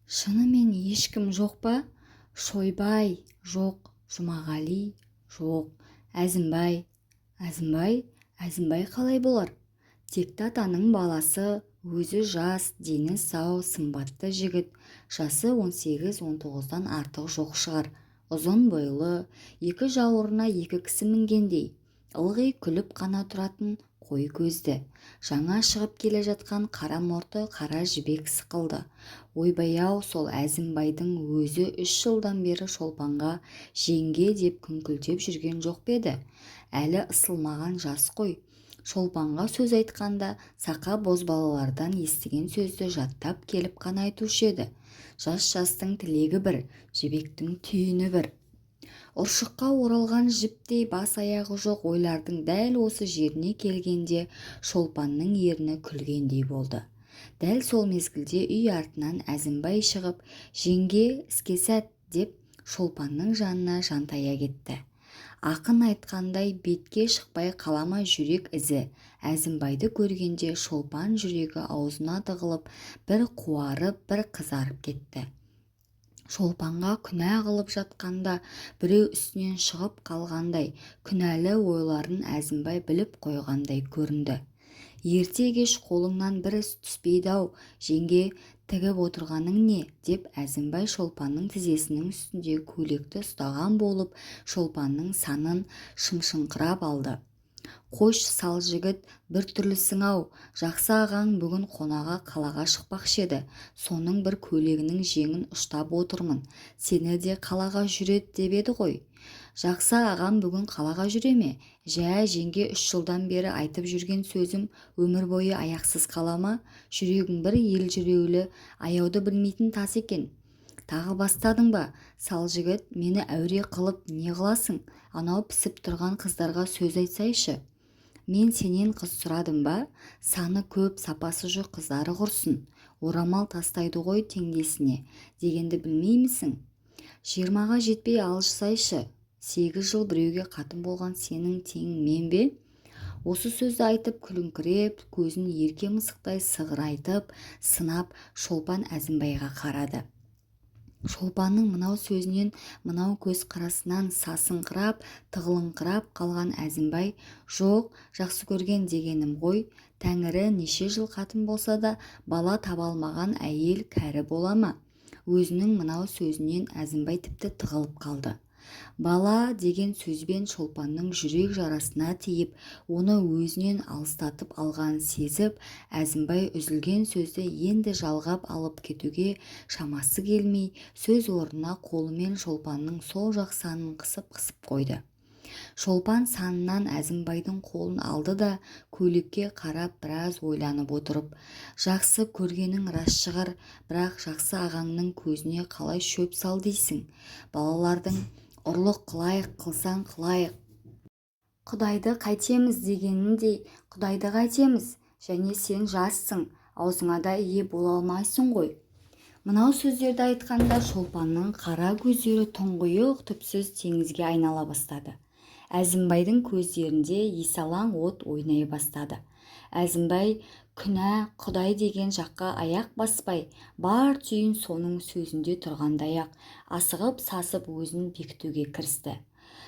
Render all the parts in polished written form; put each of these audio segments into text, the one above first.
Шынымен ешкім жоқ па? Шойбай жоқ, Жұмағали жоқ, Әзімбай. Әзімбай? Әзімбай қалай болар? Текті атаның баласы, өзі жас, дені сау, сымбатты жігіт, жасы 18-19-дан артық жоқ шығар. Ұзын бойлы, екі жауырына екі кісі мінгендей, ылғи күліп қана тұратын қой көзді, жаңа шығып келе жатқан қара мұрты қара жібек сықылды. Ойбай-ау, сол Әзімбайдың өзі 3 жылдан бері Шолпанға жеңге деп күңкілдеп жүрген жоқ па еді? Әлі ысылмаған жас қой. Шолпанға сөз айтқанда сақа бозбалалардан естіген сөзді жаттап келіп қана айтушы еді. Жас-жастың тілегі бір, жібектің түйіні бір. Ұршыққа оралған жіптей бас-аяғы жоқ ойлардың дәл осы жеріне келгенде Шолпанның ерні күлгендей болды. Дәл сол мезгілде үй артынан Әзімбай шығып, «Жеңге, іске сәт!» деп Шолпанның жанына жантая кетті. Ақын айтқандай, бетке шықпай қала ма жүрек ізі? Әзімбайды көргенде Шолпан жүрегі аузына тығылып, бір қуарып, бір қызарып кетті. Шолпанға күнә қылып жатқанда біреу үстінен шығып қалғандай, күнәлі ойларын Әзімбай біліп қойғандай көрінді. «Ерте-кеш қолыңнан бір іс түспейді-ау, жеңге, тігіп отырғаның не?» деп Әзімбай Шолпанның тізесінің үстіндегі көйлекті ұстаған болып, Шолпанның санын шымшыңқырап алды. «Қойшы, сал жігіт, бір түрлісің-ау. Жақсы ағаң бүгін қонаға қалаға шықпақшы еді, соның бір көйлегінің жеңін ұштап отырмын. Сені де қалаға жүреді деп еді ғой». «Жақсы ағам бүгін қалаға жүре ме? Жә, жеңге, 3 жылдан бері айтып жүрген сөзім өмір бойы аяқсыз қала ма? Жүрегің бір елжіреулі, аяуды білмейтін тас екен. Тағы бастадың ба, сал жігіт, мені әуре қылып не қыласың? Анау пісіп тұрған қыздарға сөз айтсайшы». «Мен сенен қыз сұрадым ба? Саны көп, сапасы жоқ қыздары құрсын. Орамал тастайды ғой теңдесіне дегенді білмеймісің? 20-ға жетпей алжысайшы. 8 жыл біреуге қатын болған сенің теңің мен бе?» Осы сөзді айтып, күліңкіреп, көзін ерке мысықтай сығырайтып сынап, Шолпан Әзімбайға қарады. Шолпанның мынау сөзінен, мынау көз қарасынан сасыңқырап, тығылыңқырап қалған Әзімбай: «Жоқ, жақсы көрген дегенім ғой. Тәңірі, неше жыл қатын болса да бала таба алмаған әйел кәрі бола ма?» Өзінің мынау сөзінен Әзімбай тіпті тығылып қалды. Бала деген сөзбен Шолпанның жүрек жарасына тиіп, оны өзінен алыстатып алғанын сезіп, Әзімбай үзілген сөзді енді жалғап алып кетуге шамасы келмей, сөз орнына қолымен Шолпанның сол жақ санын қысып-қысып қойды. Шолпан санынан Әзімбайдың қолын алды да, көйлекке қарап біраз ойланып отырып: «Жақсы көргенің рас шығар, бірақ жақсы ағаңның көзіне қалай шөп сал дейсің? Балалардың ұрлық қылайық, қылсаң қылайық, құдайды қайтеміз дегеніндей, құдайды қайтеміз? Және сен жассың, аузыңа да ие бола алмайсың ғой». Мынау сөздерді айтқанда Шолпанның қара көздері тұңғиық түпсіз теңізге айнала бастады. Әзімбайдың көздерінде есалаң от ойнай бастады. Әзімбай күнә, құдай деген жаққа аяқ баспай, бар түйін соның сөзінде тұрғандай-ақ, асығып-сасып өзін бекітуге кірісті: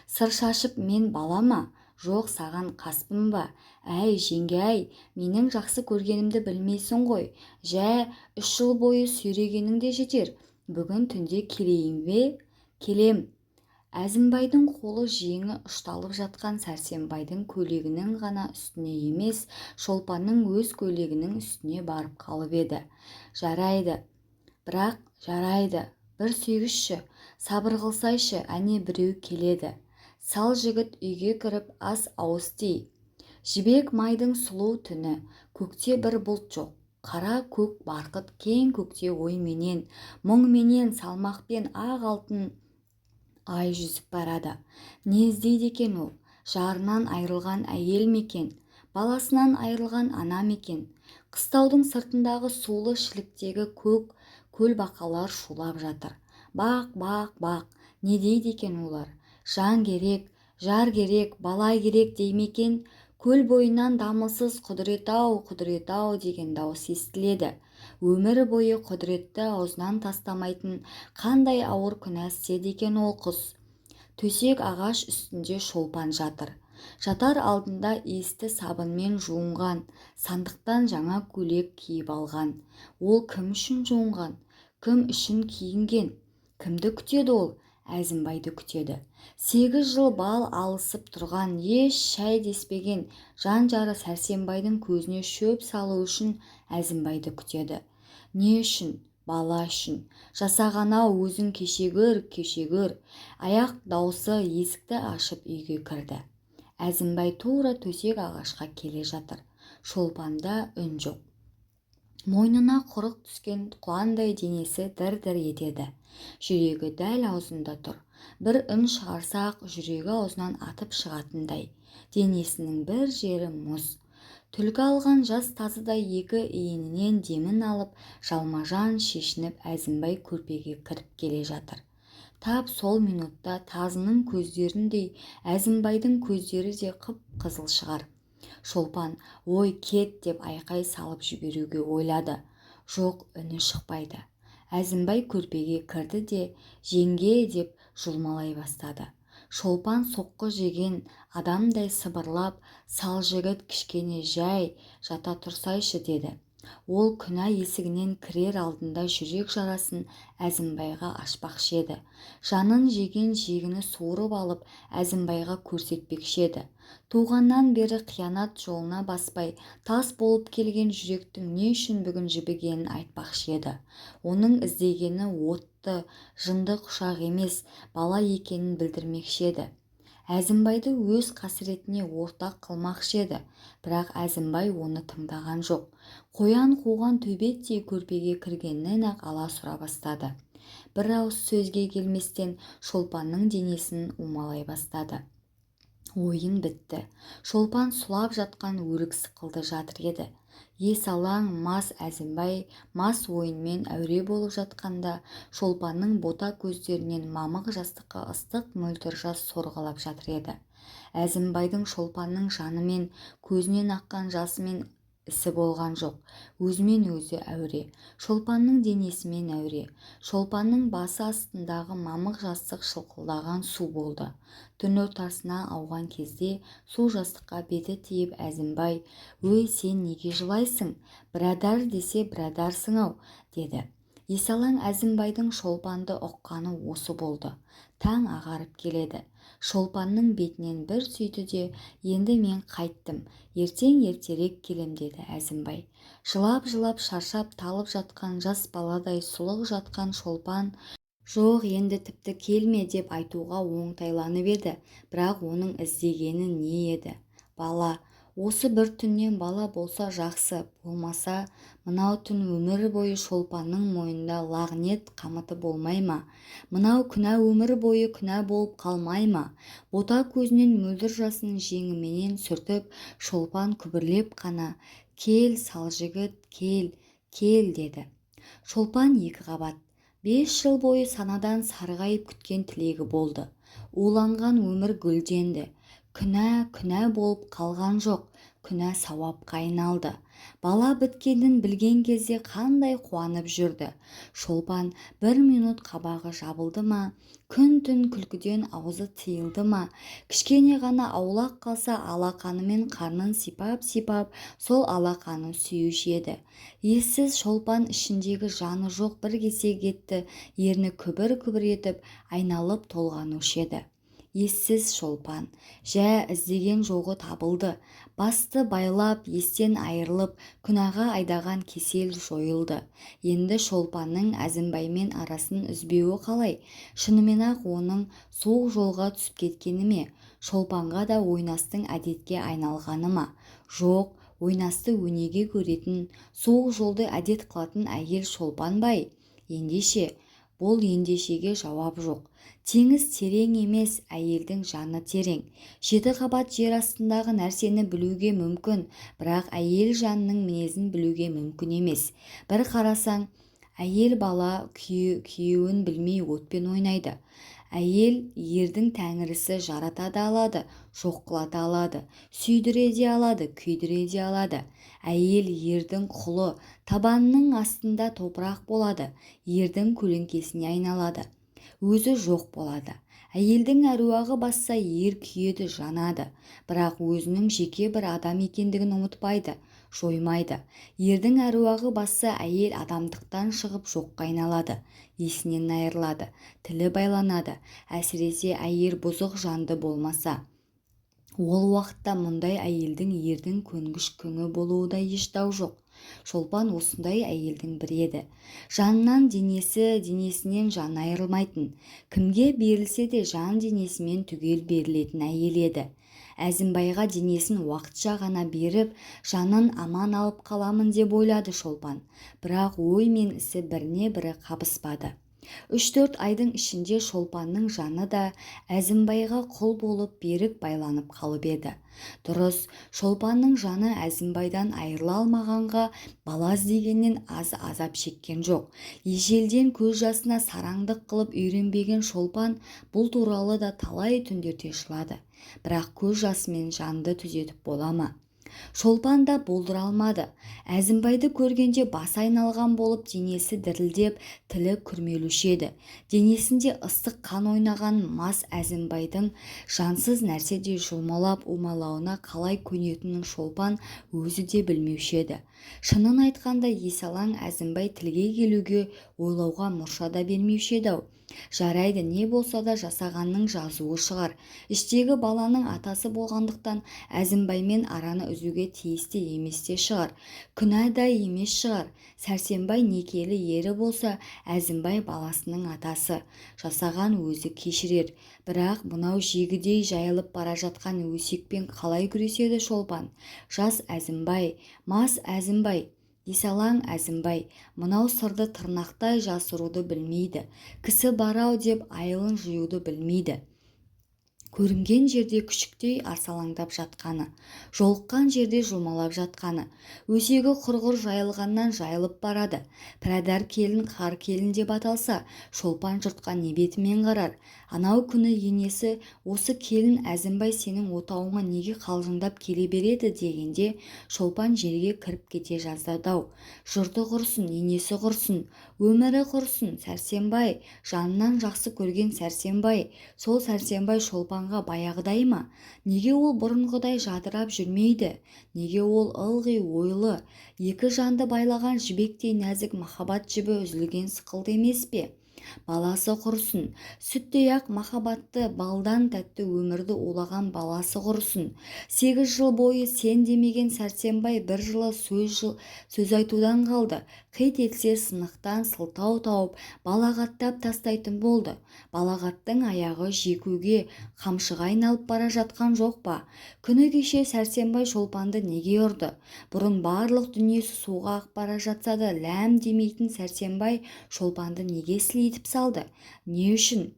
«Сыр шашып мен бала ма? Жоқ, саған қаспын ба? Әй, жеңге-ай, менің жақсы көргенімді білмейсің ғой. Жә, 3 жыл бойы сүйрегенің де жетер. Бүгін түнде келейін бе? Келем». Әзімбайдың қолы жеңі ұшталып жатқан Сәрсенбайдың көйлегінің ғана үстіне емес, Шолпанның өз көйлегінің үстіне барып қалып еді: «Жарайды, бірақ, жарайды, бір сүйгізші, сабыр қылсайшы, әне біреу келеді». Сал жігіт, үйге кіріп, ас ауыз ти. Жібек майдың сұлу түні. Көкте бір бұлт жоқ. Қара көк барқыт кең көкте ойменен, мұңменен, салмақпен ақ алтын ай жүзіп барады. Не іздейді екен ол? Жарынан айырылған әйел ме екен? Баласынан айырылған ана ма екен? Қыстаудың сыртындағы сулы шіліктегі көк көлбақалар шулап жатыр: «Бақ, бақ, бақ!» Не дейді екен олар? Жан керек, жар керек, бала керек дей ме екен? Көл бойынан дамылсыз «Құдірет-ау, құдірет-ау!» деген дауыс естіледі. Өмір бойы құдіретті аузынан тастамайтын қандай ауыр күнә істеді екен ол қыз? Төсек ағаш үстінде Шолпан жатыр. Жатар алдында иісті сабынмен жуынған, сандықтан жаңа көйлек киіп алған. Ол кім үшін жуынған? Кім үшін киінген? Кімді күтеді ол? Әзімбайды күтеді. 8 жыл бал алысып тұрған, еш шай деспеген жан жары Сәрсенбайдың көзіне шөп салу үшін Әзімбайды күтеді. Не үшін? Бала үшін. Жасаған-ау өзің кешегөр, кешегөр. Аяқ даусы есікті ашып үйге кірді. Әзімбай тура төсек ағашқа келе жатыр. Шолпанда үн жоқ. Мойнына құрық түскен құландай денесі дір-дір етеді. Жүрегі дәл аузында тұр. Бір үн шығарса-ақ жүрегі аузынан атып шығатындай. Денесінің бір жері мұз. Түлкі алған жас тазыдай екі иінінен демін алып, жалма-жан шешініп Әзімбай көрпеге кіріп келе жатыр. Тап сол минутта тазының көздеріндей Әзімбайдың көздері де қып-қызыл шығар. Шолпан, ой кет деп айқай салып жіберуге ойлады. Жоқ, үні шықпайды. Әзімбай көрпеге кірді де, жеңге деп жұлмалай бастады. Шолпан соққы жеген адамдай сыбырлап, сал жігіт кішкене жай жата тұрсайшы деді. Ол күнә есігінен кірер алдында жүрек жарасын Әзімбайға ашпақшы еді. Жанын жеген жегіні суырып алып Әзімбайға көрсетпекші еді. Туғаннан бері қиянат жолына баспай, тас болып келген жүректің не үшін бүгін жібігенін айтпақшы еді. Оның іздегені отты, жынды құшақ емес, бала екенін білдірмекші еді. Әзімбайды өз қасіретіне ортақ қылмақшы еді, бірақ Әзімбай оны тыңдаған жоқ. Қоян қуған төбеттей көрпеге кіргеннен-ақ аласұра бастады. Бір ауыз сөзге келместен Шолпанның денесін умалай бастады. Ойын бітті. Шолпан сұлап жатқан өрік сықылды жатыр еді. Есалаң мас Әзімбай мас ойынмен әуре болып жатқанда Шолпанның бота көздерінен мамық жастыққа ыстық мөлдір жас сорғалап жатыр еді. Әзімбайдың Шолпанның жанымен, көзінен аққан жасымен ісі болған жоқ. Өзімен өзі әуре, Шолпанның денесімен әуре. Шолпанның басы астындағы мамық жастық шылқылдаған су болды. Түн ортасына ауған кезде су жастыққа беті тиіп Әзімбай, өй, сен неге жылайсың? Бірадар десе бірадарсың-ау, деді. Есалаң Әзімбайдың Шолпанды ұққаны осы болды. Таң ағарып келеді. Шолпанның бетінен бір сүйді де, енді мен қайттым, ертең ертерек келем деді Әзімбай. Жылап-жылап шаршап талып жатқан жас баладай сұлық жатқан Шолпан, жоқ, енді тіпті келме деп айтуға оңтайланып еді, бірақ оның іздегені не еді? Бала. Осы бір түннен бала болса жақсы, болмаса мынау түн өмір бойы Шолпанның мойнында лағнет қамыты болмай ма? Мынау күнә өмір бойы күнә болып қалмай ма? Бота көзінен мөлдір жасын жеңіменен сүртіп, Шолпан күбірлеп қана, кел, сал жігіт, кел, кел деді. Шолпан екі қабат. 5 жыл бойы санадан сарғайып күткен тілегі болды. Уланған өмір гүлденді. Күнә, күнә болып қалған жоқ, күнә сауапқа айналды. Бала біткенін білген кезде қандай қуанып жүрді. Шолпан бір минут қабағы жабылды ма, күн-түн күлкіден аузы тыйылды ма, кішкене ғана аулақ қалса алақанымен қарнын сипап-сипап, сол алақанын сүюші еді. Ессіз Шолпан ішіндегі жаны жоқ бір кесек етті ерні күбір-күбір етіп, айналып толғанушы еді. Ессіз Шолпан, жә, іздеген жоғы табылды. Басты байлап, естен айырылып, күнәға айдаған кесел жойылды. Енді Шолпанның Әзімбаймен арасын үзбеуі қалай? Шынымен-ақ оның суық жолға түсіп кеткені ме? Шолпанға да ойнастың әдетке айналғаны ма? Жоқ, ойнасты өнеге көретін, суық жолды әдет қылатын әйел Шолпан бай. Ендеше, бұл ендешеге жауап жоқ. Теңіз терең емес, әйелдің жаны терең. 7 қабат жер астындағы нәрсені білуге мүмкін, бірақ әйел жанының мінезін білуге мүмкін емес. Бір қарасаң, әйел бала күйеуін білмей отпен ойнайды. Әйел ердің тәңірісі, жарата да алады, жоқ қыла да алады, сүйдіре де алады, күйдіре де алады. Әйел ердің құлы, табанының астында топырақ болады, ердің көлеңкесіне айналады, өзі жоқ болады. Әйелдің әруағы басса, ер күйеді, жанады, бірақ өзінің жеке бір адам екендігін ұмытпайды, жоймайды. Ердің әруағы басса, әйел адамдықтан шығып жоққа айналады, есінен айырылады, тілі байланады. Әсіресе әйел бұзық жанды болмаса. Ол уақытта мұндай әйелдің ердің көнгіш күңі болуы да еш дау жоқ. Шолпан осындай әйелдің бірі еді. Жанынан денесі, денесінен жаны айырылмайтын, кімге берілсе де жан денесімен түгел берілетін әйел еді. Әзімбайға денесін уақытша ғана беріп, жанын аман алып қаламын деп ойлады Шолпан. Бірақ ой мен ісі біріне-бірі қабыспады. 3-4 айдың ішінде Шолпанның жаны да Әзімбайға құл болып берік байланып қалып еді. Дұрыс, Шолпанның жаны Әзімбайдан айырыла алмағанға бала іздегеннен аз азап шеккен жоқ. Ежелден көз жасына сараңдық қылып үйренбеген Шолпан бұл туралы да талай түндерде жылады. Бірақ көз жасымен жанды түзетіп бола ма? Шолпан да болдыра алмады. Әзімбайды көргенде басы айналған болып, денесі дірілдеп, тілі күрмелуші еді. Денесінде ыстық қан ойнаған мас Әзімбайдың жансыз нәрседей жұлмалап умалауына қалай көнетінін Шолпан өзі де білмеуші еді. Шынын айтқанда, есалаң Әзімбай тілге келуге, ойлауға мұрша да бермеуші еді-ау. Жарайды, не болса да жасағанның жазуы шығар. Іштегі баланың атасы болғандықтан Әзімбаймен араны үзуге тиісті емес те шығар. Күнә да емес шығар. Сәрсенбай некелі ері болса, Әзімбай баласының атасы. Жасаған өзі кешірер. Бірақ мынау жегідей жайылып бара жатқан өсекпен қалай күреседі Шолпан? Жас Әзімбай, мас Әзімбай, есалаң Әзімбай мынау сырды тырнақтай жасыруды білмейді. Кісі бар-ау деп айылын жиюды білмейді. Көрінген жерде күшіктей арсалаңдап жатқаны, жолыққан жерде жұлмалап жатқаны, өсегі құрғыр жайылғаннан жайылып барады. Пірадар келін қар келін деп аталса, Шолпан жұртқа не бетімен қарар? Анау күні енесі осы келін Әзімбай сенің отауыңа неге қалжыңдап келе береді дегенде, Шолпан жерге кіріп кете жаздады-ау. Жұрты құрсын, енесі құрсын, өмірі құрсын. Сәрсенбай, жанынан жақсы көрген Сәрсенбай, сол Сәрсенбай Шолпанға баяғыдай ма? Неге ол бұрынғыдай жадырап жүрмейді? Неге ол ылғи ойлы? Екі жанды байлаған жібектей нәзік махаббат жібі үзілген сықылды емес пе? Баласы құрсын, сүттей ақ махаббатты, балдан тәтті өмірді улаған баласы құрсын. 8 жыл бойы сен демеген Сәрсенбай бір жылы сөз айтудан қалды. Қит етсе сынықтан сылтау тауып, балағаттап тастайтын болды. Балағаттың аяғы жекуге, қамшыға айналып бара жатқан жоқ па? Күні кеше Сәрсенбай Шолпанды неге ұрды? Бұрын барлық дүниесі суға ағып бара жатса да ләм демейтін Сәрсенбай Шолпанды неге сілейтіп салды? Не үшін?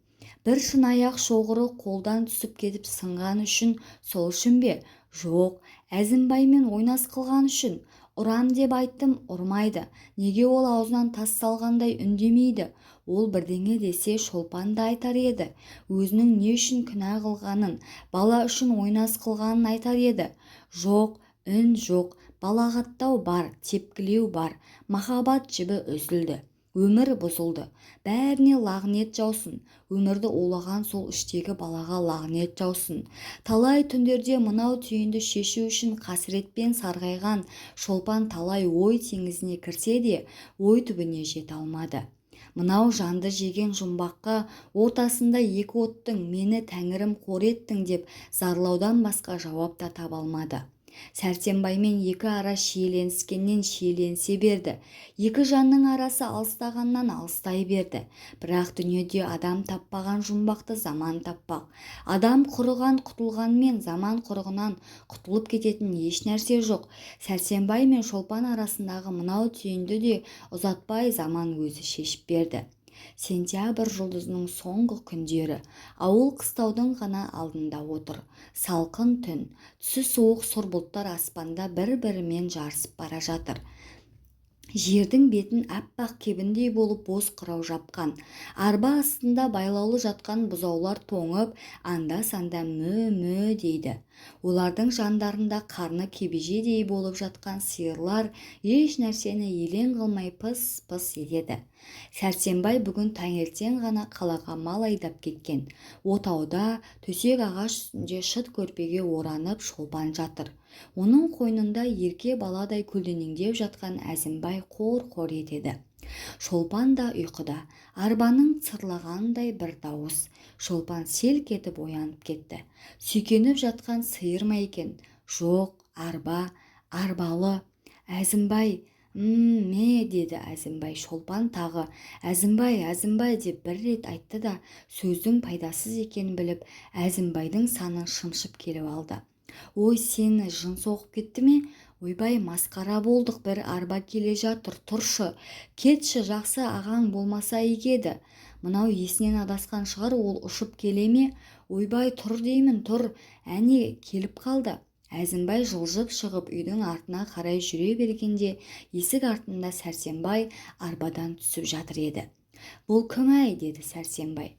Бір шынаяқ шоғыры қолдан түсіп кетіп сынған үшін, сол үшін бе? Жоқ, Әзімбаймен ойнас қылған үшін. Ұрам деп айттым, ұрмайды. Неге ол аузынан тас салғандай үндемейді? Ол бірдеңе десе, Шолпан да айтар еді. Өзінің не үшін күнә қылғанын, бала үшін ойнас қылғанын айтар еді. Жоқ, үн жоқ, балағаттау бар, тепкілеу бар. Махаббат жібі үзілді. Өмір бұзылды. Бәріне лағнет жаусын. Өмірді улаған сол іштегі балаға лағнет жаусын. Талай түндерде мынау түйінді шешу үшін қасіретпен сарғайған Шолпан талай ой теңізіне кірсе де, ой түбіне жете алмады. Мынау жанды жеген жұмбаққа ортасында екі оттың мені тәңірім қор еттің деп зарлаудан басқа жауап та таба алмады. Сәрсенбаймен екі ара шиеленіскеннен шиеленісе берді. Екі жанның арасы алыстағаннан алыстай берді. Бірақ дүниеде адам таппаған жұмбақты заман таппақ. Адам құрыған құтылғанмен заман құрығынан құтылып кететін еш нәрсе жоқ. Сәрсенбай мен Шолпан арасындағы мынау түйінді де ұзатпай заман өзі шешіп берді. Сентябрь жұлдызының соңғы күндері. Ауыл қыстаудың ғана алдында отыр. Салқын түн, түсі суық сұр бұлттар аспанда бір-бірімен жарысып бара жатыр. Жердің бетін аппақ кебіндей болып боз қырау жапқан. Арба астында байлаулы жатқан бұзаулар тоңып, анда-санда мө-мө дейді. Олардың жандарында қарны кебежедей болып жатқан сиырлар еш нәрсені елең қылмай пыс-пыс етеді. Сәрсенбай бүгін таңертең ғана қалаға мал айдап кеткен. Отауда төсек ағаш үстінде шыт көрпеге оранып Шолпан жатыр. Оның қойнында ерке баладай көлденеңдеп жатқан Әзімбай қор-қор етеді. Шолпан да ұйқыда. Арбаның цырлағанындай бір дауыс. Шолпан селк етіп оянып кетті. Сүйкеніп жатқан сиыр ма екен? Жоқ, арба, арбалы. Әзімбай, ме, деді Әзімбай. Шолпан тағы Әзімбай, Әзімбай деп бір рет айтты да, сөздің пайдасыз екенін біліп, Әзімбайдың санын шымшып келіп алды. Ой, сені жын соғып кетті ме? Ойбай, масқара болдық, бір арба келе жатыр, тұршы, кетші, жақсы ағаң болмаса игі еді. Мынау есінен адасқан шығар, ол ұшып келе ме? Ойбай, тұр деймін, тұр, әне, келіп қалды. Әзімбай жылжып шығып үйдің артына қарай жүре бергенде есік артында Сәрсенбай арбадан түсіп жатыр еді. Бұл кім әй, деді Сәрсенбай.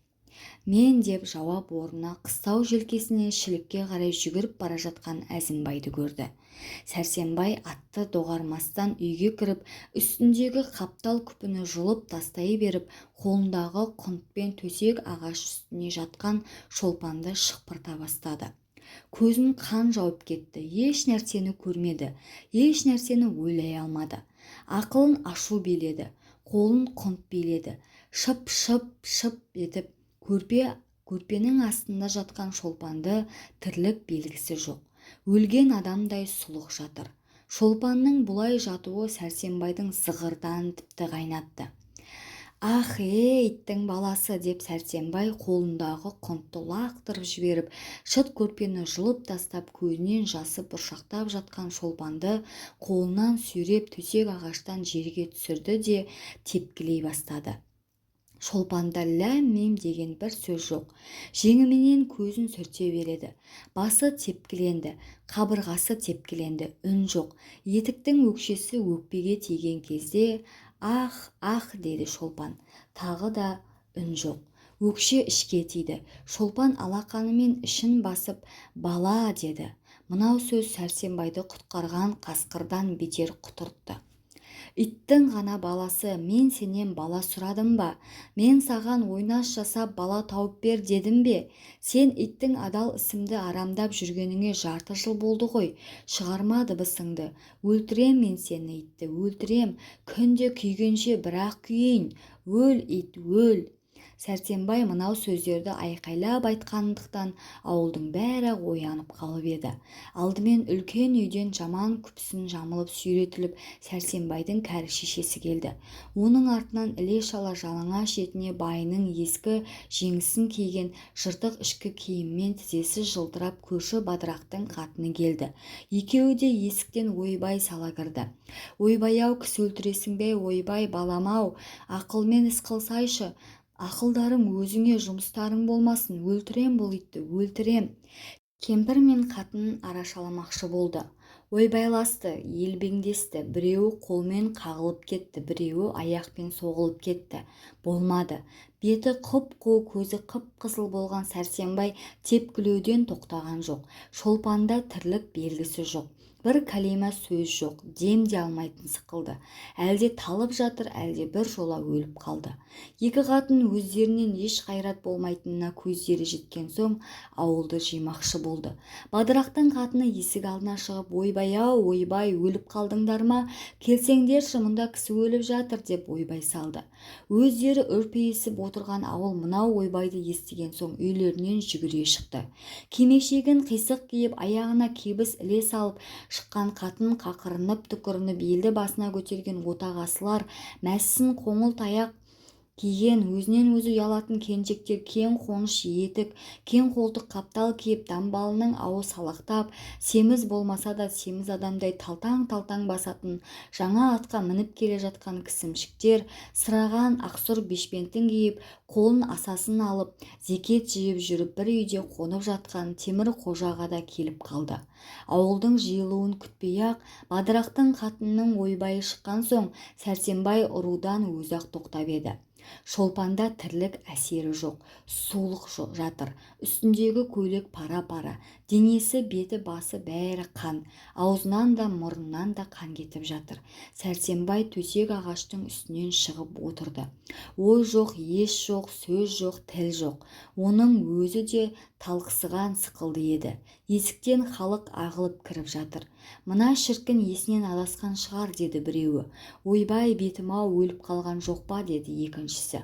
Мен, деп жауап орнына қыстау желкесінен шілікке қарай жүгіріп бара жатқан Әзімбайды көрді. Сәрсенбай атты доғармастан үйге кіріп, үстіндегі қаптал күпіні жұлып тастай беріп, қолындағы құнтпен төсек ағаш үстіне жатқан Шолпанды шықпырта бастады. Көзін қан жауып кетті, еш нәрсені көрмеді, еш нәрсені ойлай алмады. Ақылын ашу биледі, қолын құнт биледі. Шып-шып-шып етіп көрпенің астында жатқан Шолпанды тірлік белгісі жоқ. Өлген адамдай сұлық жатыр. Шолпанның бұлай жатуы Сәрсенбайдың зығырдан тіпті қайнатты. Ах, ей, иттің баласы, деп Сәрсенбай қолындағы құнтты лақтырып жіберіп, шыт көрпені жұлып тастап, көзінен жасы бұршақтап жатқан Шолпанды қолынан сүйреп төсек ағаштан жерге түсірді де тепкілей бастады. Шолпанда ләм-мим деген бір сөз жоқ. Жеңіменен көзін сүрте береді. Басы тепкіленді, қабырғасы тепкіленді, үн жоқ. Етіктің өкшесі өкпеге тиген кезде, ах, ах, деді Шолпан. Тағы да үн жоқ. Өкше ішке тиді. Шолпан алақанымен ішін басып, бала, деді. Мынау сөз Сәрсенбайды құтқарған қасқырдан бетер құтыртты. Иттің ғана баласы, мен сенен бала сұрадым ба? Мен саған ойнас жасап бала тауып бер дедім бе? Сен иттің адал ісімді арамдап жүргеніңе жарты жыл болды ғой. Шығарма дыбысыңды. Өлтірем мен сені, итті, өлтірем. Күнде күйгенше бірақ күйейін. Өл, ит, өл. Сәрсенбай мынау сөздерді айқайлап айтқандықтан ауылдың бәрі оянып қалып еді. Алдымен үлкен үйден жаман күпісін жамылып сүйретіліп Сәрсенбайдың кәрі шешесі келді. Оның артынан іле-шала жалаңаш етіне байының ескі жеңісін киген жыртық ішкі киіммен тізесі жылтырап көрші Бадырақтың қатыны келді. Екеуі де есіктен ойбай сала кірді. Ойбай-ау, кісі өлтіресің бе, ойбай, балам-ау, ақылмен іс қылсайшы. Ақылдарың өзіңе, жұмыстарың болмасын, өлтірем бұл итті, өлтірем. Кемпір мен қатын арашаламақшы болды. Ойбайласты, елбеңдесті, біреуі қолмен қағылып кетті, біреуі аяқпен соғылып кетті. Болмады. Беті құп-қу, көзі қып-қызыл болған Сәрсенбай тепкілеуден тоқтаған жоқ. Шолпанда тірлік белгісі жоқ. Бір кәлима сөз жоқ, дем де алмайтын сықылды. Әлде талып жатыр, әлде бір жола өліп қалды. Екі қатын өздерінен еш қайрат болмайтынына көздері жеткен соң ауылды жимақшы болды. Бадырақтың қатыны есік алдына шығып, ойбай-ау, ойбай, өліп қалдыңдар ма? Келсеңдерші, мұнда кісі өліп жатыр, деп ойбай салды. Өздері үрпиісіп отырған ауыл мынау ойбайды естіген соң үйлерінен жүгіре шықты. Кимешегін қисық киіп, аяғына кебіс іле салып шыққан қатын қақырынып түкірініп елді басына көтерген отағасылар мәсісін қоңыл таяқ Киген, өзінен өзі ұялатын келіншектер кең қоныш етік, кең қолтық қаптал киіп, дамбалының ауы салақтап, семіз болмаса да семіз адамдай талтаң-талтаң басатын жаңа атқа мініп келе жатқан кісімшіктер, сыраған ақсұр бешпентін киіп, қолын асасын алып, зекет жиып жүріп бір үйде қонып жатқан Темір қожаға да келіп қалды. Ауылдың жиылуын күтпей-ақ, Бадырақтың қатынының ойбайы шыққан соң Сәрсенбай ұрудан өзі-ақ тоқтап еді. Шолпанда тірлік әсері жоқ, сулық жатыр. Үстіндегі көйлек пара-пара, денесі, беті, басы бәрі қан. Аузынан да, мұрнынан да қан кетіп жатыр. Сәрсенбай төсек ағаштың үстінен шығып отырды. Ой жоқ, ес жоқ, сөз жоқ, тіл жоқ. Оның өзі де талықсыған сықылды еді. Есіктен халық ағылып кіріп жатыр. Мына шіркін есінен адасқан шығар, деді біреуі. Ойбай, бетім-ау, өліп қалған жоқ па, деді екіншісі.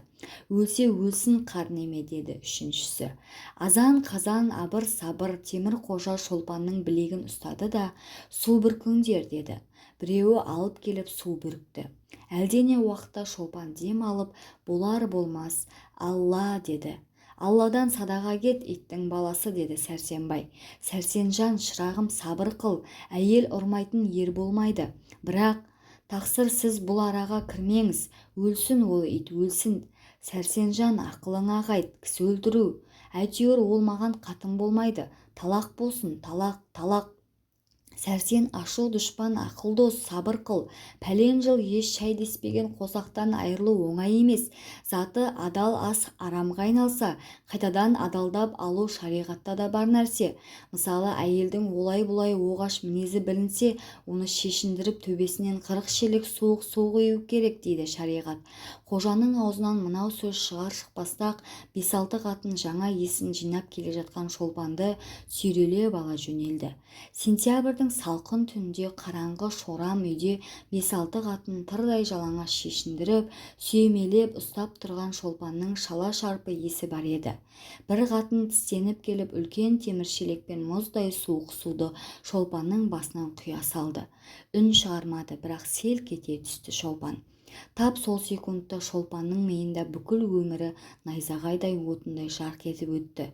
Өлсе өлсін, қар неме, деді үшіншісі. Азан-қазан, абыр-сабыр. Темір қожа Шолпанның білегін ұстады да, су бүркіңдер, деді. Біреуі алып келіп су бүрікті. Әлдене уақытта Шолпан дем алып, болар-болмас «Алла» деді. Алладан садаға кет, иттің баласы, деді Сәрсенбай. Сәрсенжан, шырағым, сабыр қыл, әйел ұрмайтын ер болмайды. Бірақ, тақсыр, сіз бұл араға кірмеңіз. Өлсін ол ит, өлсін. Сәрсенжан, ақылыңа қайт, кісі өлтіру. Әйтеуір ол маған қатын болмайды. Талақ болсын, талақ, талақ. Сәрсен, ашу дұшпан, ақыл дос, сабыр қыл. Пәлен жыл еш шай деспеген қосақтан айырылу оңай емес. Заты адал ас арамға айналса, қайтадан адалдап алу шариғатта да бар нәрсе. Мысалы, әйелдің олай-бұлай оғаш мінезі білінсе, оны шешіндіріп төбесінен 40 шелек суық су құю керек дейді шариғат. Қожаның аузынан мынау сөз шығар-шықпастақ 5-6 қатын жаңа есін жинап келе жатқан Шолпанды сүйрелеп ала жөнелді. Сентябрьдің салқын түнінде қараңғы шорам үйде 5-6 қатын тырдай жалаңаш шешіндіріп, сүйемелеп ұстап тұрған Шолпанның шала-шарпы есі бар еді. Бір қатын тістеніп келіп үлкен темір шелекпен мұздай суық суды Шолпанның басынан құя салды. Үн шығармады, бірақ селк ете түсті Шолпан. Тап сол секундта Шолпанның миында бүкіл өмірі найзағайдай отындай жарқ етіп өтті.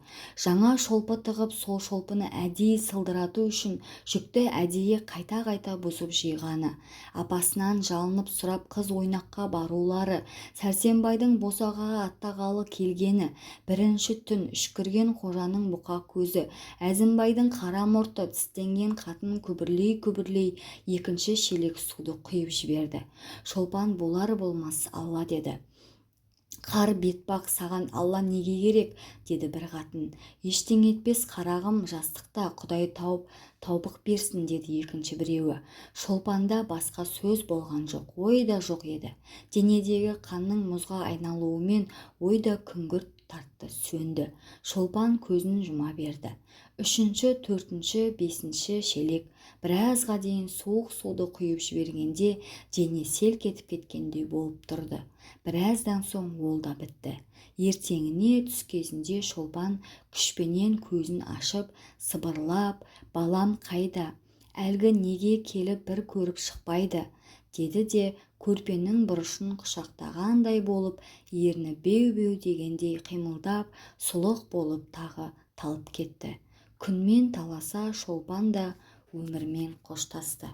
Жаңа шолпы тығып, сол шолпыны әдейі сылдырату үшін жүкті әдейі қайта-қайта бұзып жиғаны, апасынан жалынып сұрап қыз ойнаққа барулары, Сәрсенбайдың босағаға аттағалы келгені, бірінші түн, үшкірген қожаның бұқа көзі, Әзімбайдың қара мұрты, тістенген қатын күбірлей-күбірлей екінші шелек суды құйып жіберді. Шолпан болар болмас Алла деді. Қар бетбақ, саған Алла неге керек, деді бір қатын. Ештеңе етпес, қарағым, жастықта Құдай тауып таубық берсін, деді екінші біреуі. Шолпанда басқа сөз болған жоқ, ой да жоқ еді. Денедегі қанның мұзға айналуымен ой да күңгірт тартты, сөнді. Шолпан көзін жұма берді. 3-ші, 4-ші, 5-ші шелек. Біразға дейін суық суды құйып жібергенде дене селк етіп кеткендей болып тұрды. Біраздан соң ол да бітті. Ертеңіне түс кезінде Шолпан күшпенен көзін ашып, сыбырлап, балам қайда? Әлгі неге келіп бір көріп шықпайды? Деді де көрпенің бұрышын құшақтағандай болып, ерні беу-беу дегендей қимылдап, сұлық болып тағы талып кетті. Күнмен таласа Шолпан да өмірмен қоштасты.